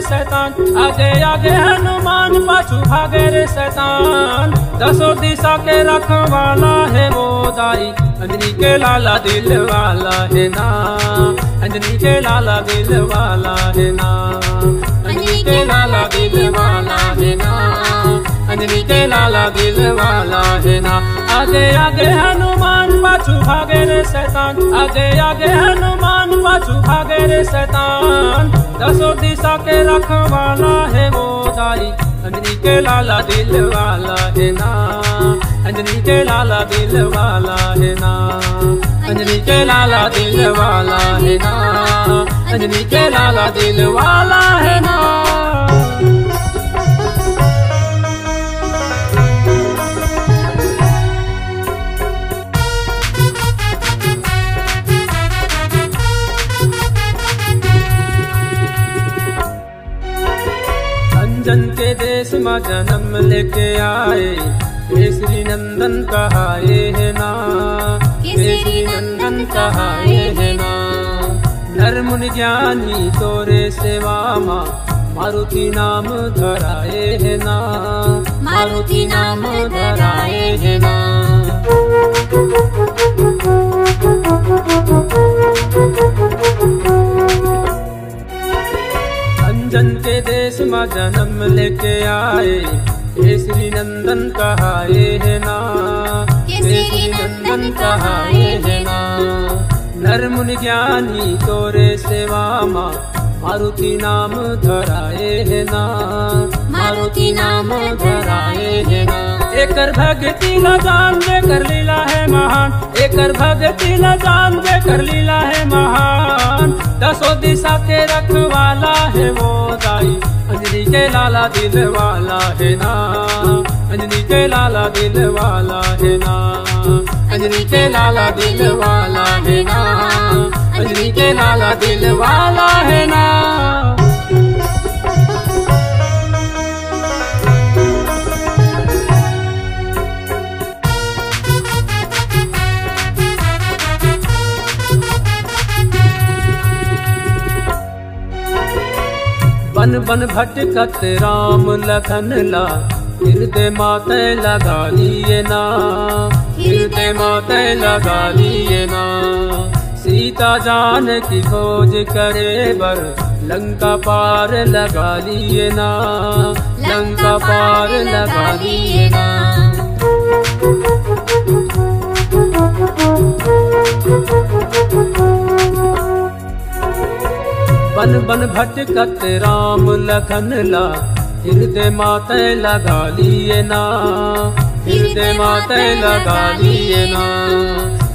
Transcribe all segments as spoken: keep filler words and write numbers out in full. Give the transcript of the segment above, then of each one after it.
शैतान। आगे आगे हनुमान, पाछू भागे रे शैतान। दसों दिशा के रखवाला हे वो दाई, अंजनी के लाला दिल वाला हे ना, अंजनी के लाला दिल वाला हे ना, अंजनी के लाला दिल वाला हे ना, अंजनी के लाला दिल वाला हे ना। आगे आगे हनुमान, पाछू भागे रे शैतान। आगे आगे हनुमान, पाछू भागे रे शैतान। दसों दिशा के रखवाला हे वो दाई, अंजनी के लाला दिल वाला हे ना, अंजनी के लाला दिल वाला हे ना, अंजनी के लाला दिल वाला हे ना, अंजनी के लाला दिल वाला हे ना। अंजन के देश मा जन्म लेके आए, केसरी नंदन कहाए हे ना, केसरी नंदन कहाए हे ना। नर मुनि ज्ञानी तोरे सेवा मा, मारुति नाम धराए हे ना, मारुति नाम धराए हे ना। अंजन के देश मा जन्म लेके आए, केसरी नंदन कहाए हे ना, केसरी नंदन कहाए हे ना। नर मुनि ज्ञानी तोरे सेवा मा, मारुति नाम धराए हे ना, मारुति नाम धराए हे ना। एकर भक्ति ला जान, जेकर लीला हे महान, एकर भक्ति ला जान, जेकर लीला हे महान। दसों दिशा के रखवाला हे वो दाई, अंजनी के लाला दिल वाला हे ना, अंजनी के लाला दिल वाला हे ना, अंजनी के लाला दिल वाला हे ना, अंजनी के लाला दिल वाला हे ना। बन बन भटकत राम लखन ला, हिरदय मा तैं लगा लिए ना, हिरदय मा तैं लगा लिए ना। सीता जानकी खोज करे बर, लंका पार लगा लिए ना, लंका पार लगा लिए ना। बन बन भटकत राम लखन ला, हिरदय मा तैं लगा लिए ना, हिरदय मा तैं लगा लिए ना।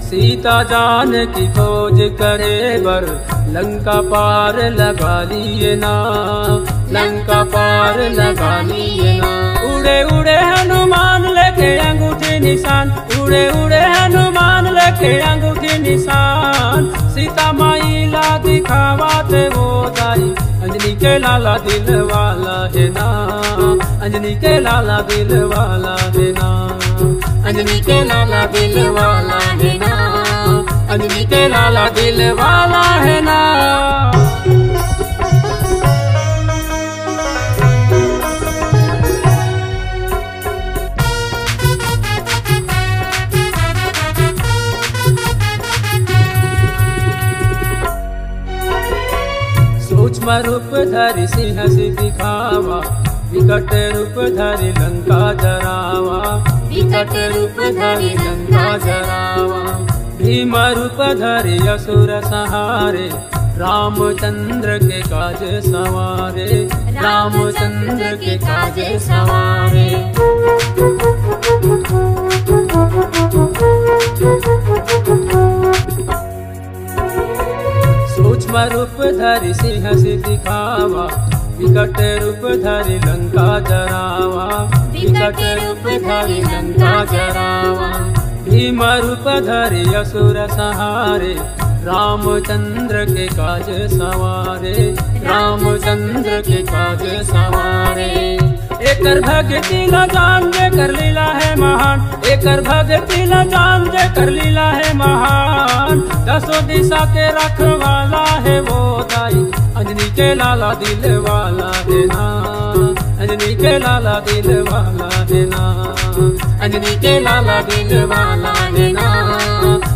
सीता जानकी खोज करे बर, लंका पार लगा लिए ना, लंका पार लगा लिए ना। उड़े उड़े हनुमान लेके अंगूठी निशान, उड़े उड़े हनुमान लेके अंगूठी निशान। सीता माई ला दिखावत वो दाई, अंजनी के लाला दिल वाला हे ना, अंजनी के लाला दिल वाला हे ना, अंजनी के लाला दिल वाला हे ना, अंजनी के लाला दिल वाला हे ना। सूक्ष्म रूप धरि सिंह सि दिखावा, विकट रूप धरि लंका जरावा, विकट रूप धरि लंका जरावा। भीम रूप धरि असुर संहारे, रामचंद्र के काज संवारे, रामचंद्र के काज संवारे। सूक्ष्म रूप धरि सिंह सि दिखावा, विकट रूप धरि लंका जरावा, विकट रूप धरि लंका जरावा। भीम रूप धरि असुर संहारे, रामचंद्र के काज संवारे, रामचंद्र के काज संवारे। एकर भक्ति ला जान जेकर लीला हे महान, एकर भक्ति ला जान जेकर लीला हे महान। दसों दिशा के रखवाला हे वो दाई, अंजनी के लाला दिल वाला हे ना, अंजनी के लाला दिल वाला हे ना, अंजनी के लाला दिल वाला हे ना,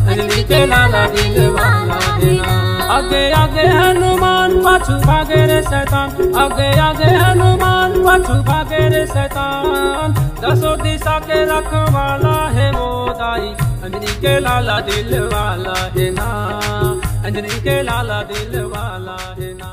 अंजनी के लाला दिल वाला हे ना। आगे आगे हनुमान, पाछू भागे रे शैतान, आगे आगे हनुमान, पाछू भागे रे शैतान। दसों दिशा के रखवाला हे वो दाई, अंजनी के लाला दिल वाला हे ना, अंजनी के लाला दिल वाला हे ना।